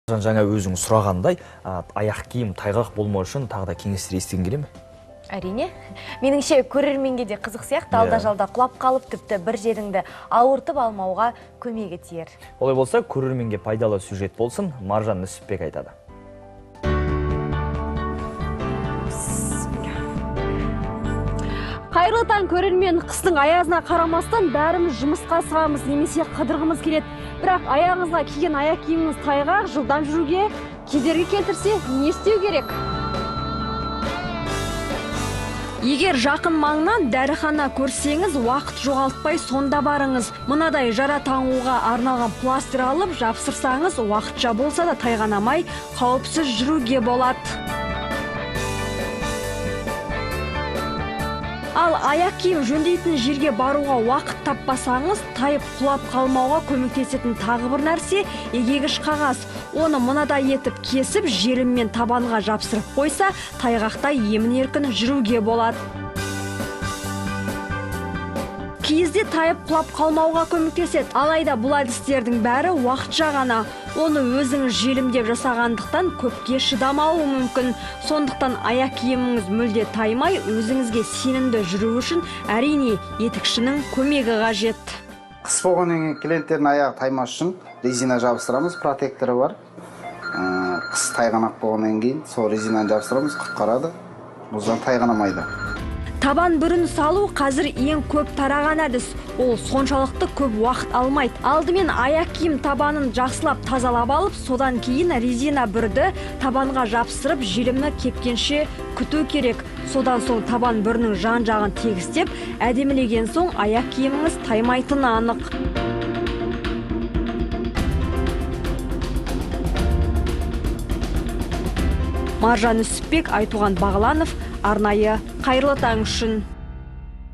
Жаңа өзің сұрағандай, аяқ киім тайғақ болмау үшін тағы да кеңестер естігің келе ме? Әрине. Меніңше, көрерменге де қызық сияқты, алда-жалда құлап қалып, тіпті бір жеріңді ауыртып алмауға көмегі тиер. Олай болса, көрерменге пайдалы сюжет болсын, Маржан Нүсіпбек айтады. Қайырлы таң, көрермен. Қыстың аязына қарамастан бәріміз жұмысқа асығамыз немесе қыдырғымыз келеді. Бірақ аяғыңызға киген аяқ киіміңіз тайғақ, жылдам жүруге кедергі келтірсе, не істеу керек? Егер жақын маңнан дәріхана көрсеңіз, уақыт жоғалтпай сонда барыңыз. Мынадай жара таңуға арналған пластырь алып жапсырсаңыз, уақытша болса да тайғанамай қауіпсіз жүруге болады. Ал аяқ киім жөндейтін жерге баруға уақыт таппасаңыз, тайып құлап қалмауға көмектесетін тағы бір нәрсе егегіш қағаз. Оны мынадай етіп кесіп, желіммен табанға жапсырып қойса, тайғақта емін-еркін жүруге болады. Киізде тайып құлап қалмауға көмектеседі. Алайда бұл әдістердің бәрі уақытша ғана. Оны өзіңіз желімдеп жасағандықтан көпке шыдамауы мүмкін. Сондықтан аяқ киіміңіз мүлде таймай, өзіңізге сенімді жүру үшін әрине етікшінің көмегі қажет. Қыс болғаннан кейін клиенттердің аяғы таймас үшін резина жабыстырамыз, протекторы бар. Қыс тайғанақ болғаннан кейін сол резинаны жабыстырамыз, құтқарады, мұздан тайғанамайды. Табан бүрін салу қазір ең көп тараған әдіс. Ол соншалықты көп уақыт алмайды. Алдымен аяқ киім табанын жақсылап тазалап алып, содан кейін резина бүрді табанға жапсырып, желімі кепкенше күту керек. Содан соң табан бүрінің жан-жағын тегістеп, әдемілеген соң аяқ киіміңіз таймайтыны анық. Маржан Нүсіпбек, Айтуған Бағланов, арнайы Қайырлы таң үшін.